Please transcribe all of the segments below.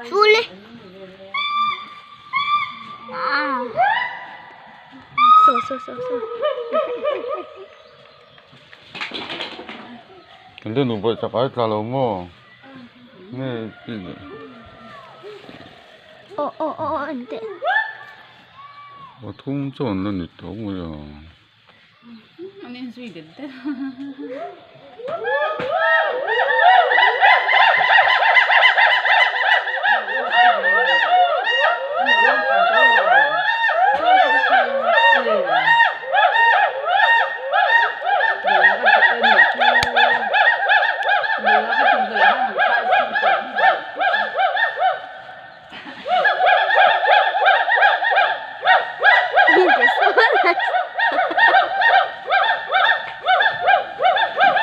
Sule. Ah. So so so so. Hindi nu bawih chak ai tla lo maw? Nge ti leh. Aw aw aw aw an teh. Aw thum chuan la ni tho mai a. An inzui det det.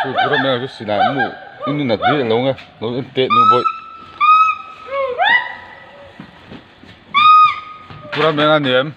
Chu pura mai chu silai mu in nat hi alo nge lo en teh nu bawih pura mai a ni em.